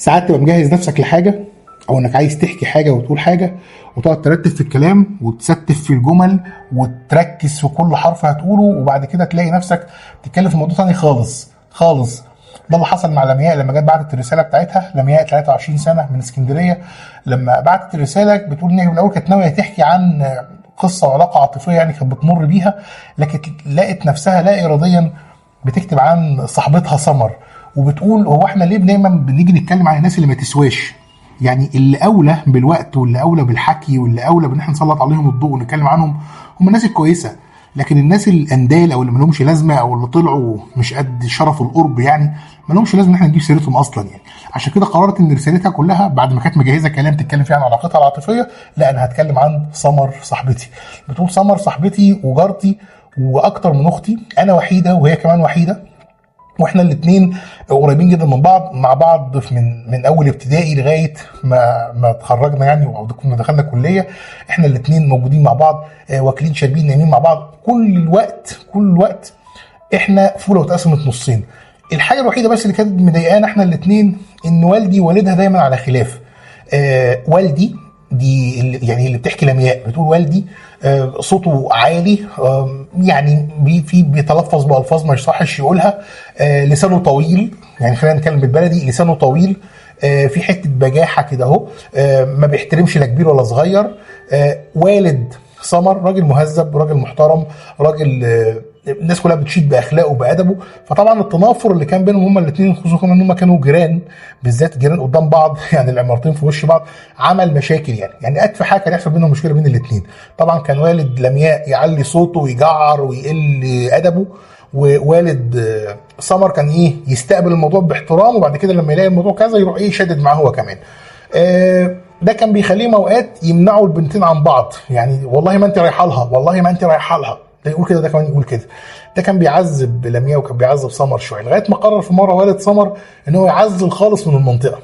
ساعات تبقى مجهز نفسك لحاجة او انك عايز تحكي حاجة وتقول حاجة، وتقعد ترتب في الكلام وتستف في الجمل وتركز في كل حرف هتقوله، وبعد كده تلاقي نفسك بتتكلم في موضوع تاني خالص خالص. ده اللي حصل مع لمياء لما جت بعتت الرسالة بتاعتها. لمياء 23 سنة من اسكندريه، لما بعتت الرسالة بتقول ان هي من الاول كانت ناوية تحكي عن قصة وعلاقة عاطفية يعني كانت بتمر بيها، لكن لقت نفسها لا اراديا بتكتب عن صاحبتها سمر، وبتقول هو احنا ليه دايما بنيجي نتكلم عن الناس اللي ما تسواش؟ يعني اللي اولى بالوقت واللي اولى بالحكي واللي اولى بان احنا نسلط عليهم الضوء ونتكلم عنهم هم الناس الكويسه، لكن الناس الاندال او اللي ما لهمش لازمه او اللي طلعوا مش قد شرف القرب يعني ما لهمش لازمه ان احنا نجيب سيرتهم اصلا يعني. عشان كده قررت ان رسالتها كلها بعد ما كانت مجهزة كلام تتكلم فيه عن علاقتها العاطفية، لا انا هتكلم عن سمر صاحبتي. بتقول سمر صاحبتي وجارتي واكتر من اختي، انا وحيده وهي كمان وحيده، واحنا الاثنين قريبين جدا من بعض، مع بعض من اول ابتدائي لغاية ما اتخرجنا يعني او كنا دخلنا كليه، احنا الاثنين موجودين مع بعض، واكلين شاربين نايمين مع بعض كل الوقت كل الوقت. احنا فوله واتقسمت نصين. الحاجة الوحيدة بس اللي كانت مضايقانا احنا الاثنين ان والدي ووالدها دايما على خلاف. والدي دي يعني اللي بتحكي لمياء بتقول والدي صوته عالي، يعني في بيتلفظ بالفاظ ما يصحش يقولها، لسانه طويل، يعني خلينا نتكلم بالبلدي لسانه طويل، في حتة بجاحه كده اهو، ما بيحترمش لا كبير ولا صغير. والد سمر راجل مهذب، راجل محترم، راجل الناس كلها بتشيد باخلاقه وبادبه. فطبعا التنافر اللي كان بينهم هما الاثنين، خصوصا ان هما كانوا جيران، بالذات جيران قدام بعض يعني العمارتين في وش بعض، عمل مشاكل يعني اتفه حاجة كان يحصل بينهم مشكلة بين الاثنين. طبعا كان والد لمياء يعلي صوته ويجعر ويقل ادبه، ووالد سمر كان ايه يستقبل الموضوع باحترام، وبعد كده لما يلاقي الموضوع كذا يروح ايه يشدد معاه هو كمان. ده كان بيخليهم اوقات يمنعوا البنتين عن بعض، يعني والله ما انت رايحة لها، والله ما انت رايحة لها، ده يقول كده ده كمان يقول كده. ده كان بيعذب لمياء وكان بيعذب سمر شوية، لغاية ما قرر في مرة والد سمر ان هو يعزل خالص من المنطقة،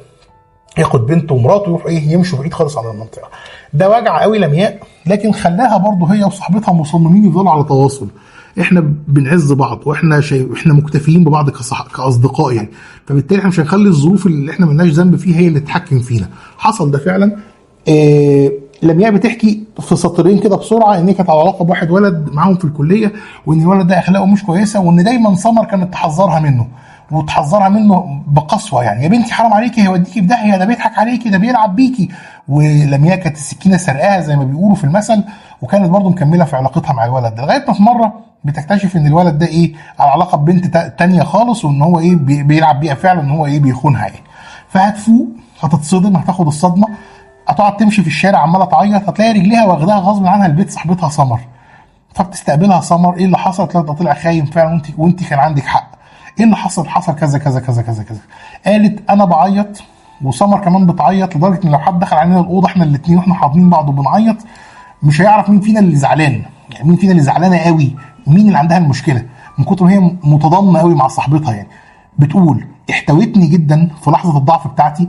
ياخد بنته ومراته ويروح ايه يمشوا بعيد خالص عن المنطقة. ده وجع قوي لمياء، لكن خلاها برضه هي وصاحبتها مصممين يفضلوا على تواصل. احنا بنعز بعض واحنا احنا مكتفيين ببعض كاصدقاء يعني، فبالتالي احنا مش هنخلي الظروف اللي احنا ملناش ذنب فيها هي اللي تتحكم فينا. حصل ده فعلا. لمياء بتحكي في سطرين كده بسرعة ان هي كانت على علاقة بواحد ولد معاهم في الكلية، وان الولد ده اخلاقه مش كويسة، وان دايما سمر كانت تحذرها منه وتحذرها منه بقسوه، يعني يا بنتي حرام عليكي هيوديكي في داهية، ده بيضحك عليكي، ده بيلعب بيكي. ولمياء كانت السكينة سرقاها زي ما بيقولوا في المثل، وكانت برضه مكملة في علاقتها مع الولد ده، لغاية ما في مرة بتكتشف ان الولد ده ايه على علاقة ببنت تانية خالص، وان هو ايه بيلعب بيها فعلا، ان هو ايه بيخونها يعني. فهتفوق، هتتصدم، هتاخد الصدمة، هتقعد تمشي في الشارع عماله تعيط، هتلاقي رجليها واخداها غصب عنها البيت صاحبتها سمر. فبتستقبلها سمر، ايه اللي حصل؟ لا ده طلع خاين فعلا، وانت كان عندك حق. ايه اللي حصل؟ حصل كذا كذا كذا كذا كذا. قالت انا بعيط وسمر كمان بتعيط، لدرجة ان لو حد دخل علينا الاوضة احنا الاثنين واحنا حاضنين بعض وبنعيط مش هيعرف مين فينا اللي زعلان، يعني مين فينا اللي زعلانة قوي، مين اللي عندها المشكلة، من كتر ما هي متضامنه قوي مع صاحبتها يعني. بتقول احتوتني جدا في لحظة الضعف بتاعتي،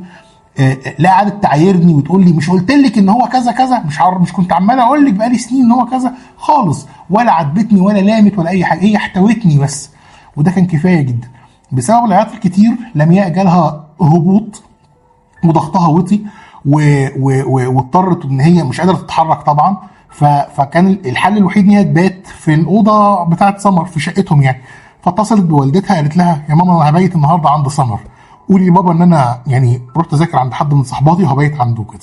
لا قعدت تعايرني وتقول لي مش قلت لك ان هو كذا كذا، مش كنت عمال اقول لك بقالي سنين ان هو كذا خالص، ولا عاتبتني ولا لامت ولا اي حاجة، هي احتوتني بس، وده كان كفاية جدا. بسبب العياط الكتير لمياء جالها هبوط وضغطها وطي واضطرت ان هي مش قادرة تتحرك طبعا، فكان الحل الوحيد ان هي تبات في الاوضة بتاعه سمر في شقتهم يعني. فاتصلت بوالدتها قالت لها يا ماما انا هبيت النهارده عند سمر، قولي لبابا ان انا يعني رحت اذاكر عند حد من صحباتي وهبيت عنده كده،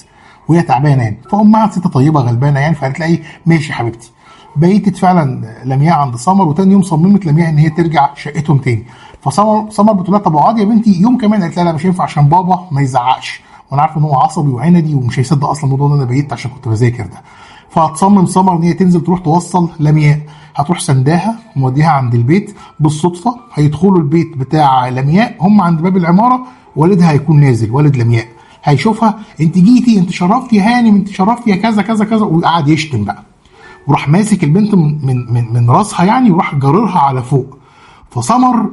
وهي تعبانة يعني. فامها ست طيبة غلبانه يعني، فقالت لها ايه ماشي يا حبيبتي. بيتت فعلا لمياء عند سمر، وتاني يوم صممت لمياء ان هي ترجع شقتهم تاني. فسمر بتقول لها طب اقعدي يا بنتي يوم كمان، قالت لها لا مش هينفع عشان بابا ما يزعقش، وانا عارفه ان هو عصبي وعندي ومش هيصدق اصلا الموضوع ان انا بيت عشان كنت بذاكر ده. فهتصمم سمر ان هي تنزل تروح توصل لمياء، هتروح سنداها وموديها عند البيت. بالصدفة هيدخلوا البيت بتاع لمياء، هم عند باب العمارة، والدها هيكون نازل، والد لمياء هيشوفها، انت جيتي، انت شرفتي يا هانم، انت شرفتي يا كذا كذا كذا، وقعد يشتم بقى، وراح ماسك البنت من من من, من راسها يعني، وراح جررها على فوق. فسمر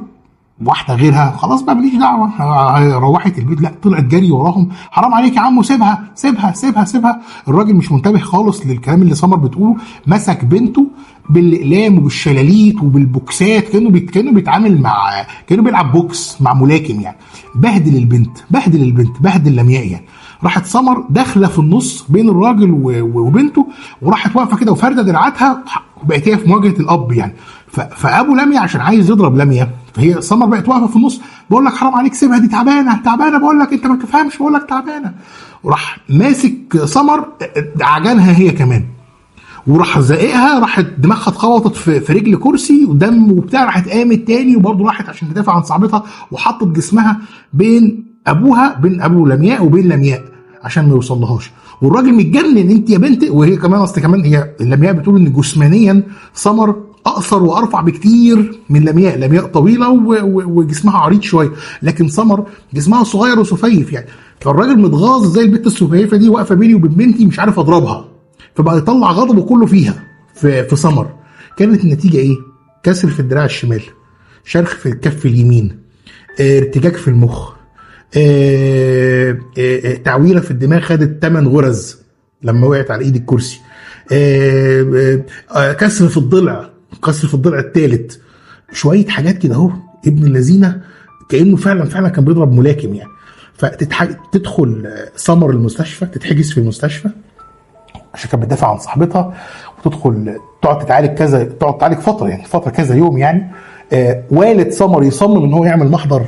واحدة غيرها، خلاص بقى ماليش دعوه. روحت البيت، لا طلعت جري وراهم، حرام عليك يا عمو، سيبها سيبها سيبها سيبها. الراجل مش منتبه خالص للكلام اللي سمر بتقوله، مسك بنته بالاقلام وبالشلاليت وبالبوكسات، كانه بيتعامل مع، كانه بيلعب بوكس مع ملاكم يعني. بهدل البنت، بهدل البنت، بهدل لمياء يعني. راحت سمر داخله في النص بين الراجل وبنته، وراحت واقفة كده وفارده دراعاتها، وبقت هي في مواجهة الاب يعني. فابو لميا عشان عايز يضرب لميا، فهي سمر بقت واقفة في النص، بقول لك حرام عليك سيبها دي تعبانة تعبانة، بقول لك انت ما بتفهمش، بقول لك تعبانة. وراح ماسك سمر عجنها هي كمان، وراح زائقها، راحت دماغها اتخبطت في رجل كرسي ودم وبتاع، راحت قامت تاني وبرضه راحت عشان تدافع عن صاحبتها، وحطت جسمها بين ابوها، بين ابو لمياء وبين لمياء عشان ما يوصلهاش. والراجل متجنن، انت يا بنت، وهي كمان اصل كمان هي لمياء بتقول ان جسمانيا سمر اقصر وارفع بكتير من لمياء، لمياء طويلة وجسمها عريض شوية، لكن سمر جسمها صغير وسفيف يعني. فالراجل متغاظ زي البنت السفيفه دي واقفة بيني وبين بنتي مش عارف اضربها، فبقى يطلع غضبه كله فيها في سمر. كانت النتيجة ايه؟ كسر في الدراع الشمال، شرخ في الكف اليمين، ارتجاج في المخ، تعويره في الدماغ خدت 8 غرز لما وقعت على ايد الكرسي، كسر في الضلع، كسر في الضلع الثالث، شوية حاجات كده اهو. ابن اللذينه كانه فعلا فعلا كان بيضرب ملاكم يعني. فتدخل سمر المستشفى، تتحجز في المستشفى عشان كانت بتدافع عن صاحبتها، وتدخل تقعد تتعالج كذا، تقعد تعالج فترة يعني، فترة كذا يوم يعني. والد سمر يصمم ان هو يعمل محضر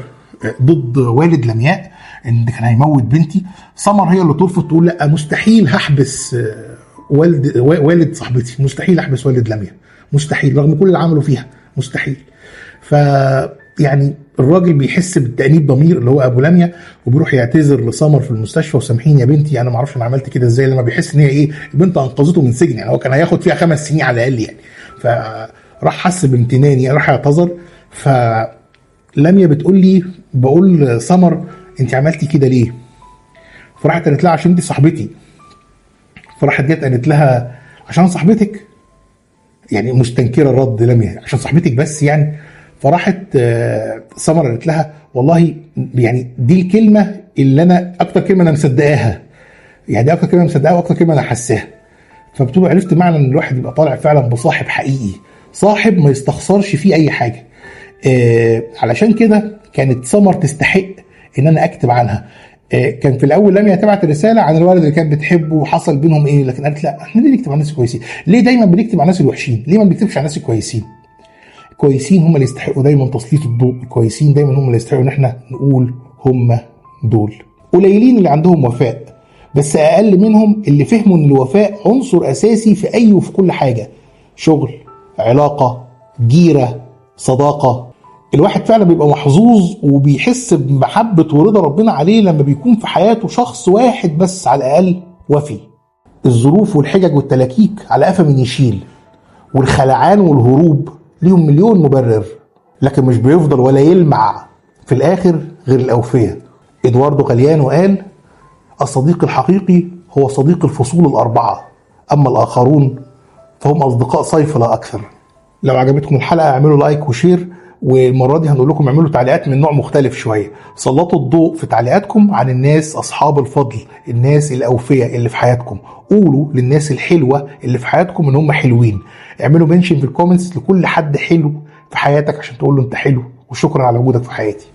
ضد والد لمياء ان كان هيموت بنتي. سمر هي اللي ترفض، تقول لا مستحيل هحبس والد صاحبتي، مستحيل احبس والد لمياء، مستحيل، رغم كل اللي عملوا فيها مستحيل. ف يعني الراجل بيحس بالتأنيب ضمير اللي هو ابو لميا، وبيروح يعتذر لسمر في المستشفى، وسامحيني يا بنتي انا ما اعرفش انا عملت كده ازاي، لما بيحس ان هي ايه البنت انقذته من سجن يعني، هو كان هياخد فيها 5 سنين على الاقل يعني. فراح حس بامتنان يعني، راح يعتذر. ف لميا بتقول لي، بقول سمر انت عملتي كده ليه؟ فراحت قالت لها عشان انت صاحبتي. فراحت جت قالت لها عشان صاحبتك يعني، مستنكره الرد لميا، عشان صاحبتك بس يعني. فراحت سمر قالت لها والله يعني دي الكلمة اللي انا اكتر كلمة انا مصدقاها يعني، دي اكتر كلمة مصدقاها واكتر كلمة انا حاساها. فبتقول عرفت معنى ان الواحد يبقى طالع فعلا بصاحب حقيقي، صاحب ما يستخسرش فيه اي حاجة. علشان كده كانت سمر تستحق ان انا اكتب عنها. كان في الاول لميا تبعت رسالة عن الولد اللي كانت بتحبه وحصل بينهم ايه، لكن قالت لا احنا ليه نكتب عن الناس الكويسين؟ ليه دايما بنكتب عن الناس الوحشين؟ ليه ما بنكتبش عن الناس الكويسين؟ الكويسين هم اللي يستحقوا دايما تسليط الضوء، الكويسين دايما هم اللي يستحقوا ان احنا نقول هم دول. قليلين اللي عندهم وفاء، بس اقل منهم اللي فهموا ان الوفاء عنصر اساسي في اي وفي كل حاجة، شغل، علاقة، جيره، صداقه. الواحد فعلا بيبقى محظوظ وبيحس بمحبة ورضا ربنا عليه لما بيكون في حياته شخص واحد بس على الاقل وفي. الظروف والحجج والتلاكيك على قفا من يشيل، والخلعان والهروب ليهم مليون مبرر، لكن مش بيفضل ولا يلمع في الاخر غير الاوفياء. ادواردو غاليانو قال: الصديق الحقيقي هو صديق الفصول الاربعة، اما الاخرون فهم اصدقاء صيف لا اكثر. لو عجبتكم الحلقة اعملوا like و share، والمرة دي هنقول لكم اعملوا تعليقات من نوع مختلف شوية. سلطوا الضوء في تعليقاتكم عن الناس اصحاب الفضل، الناس الاوفياء اللي في حياتكم. قولوا للناس الحلوة اللي في حياتكم ان هم حلوين. اعملوا mention في ال comments لكل حد حلو في حياتك عشان تقول له انت حلو وشكرا على وجودك في حياتي.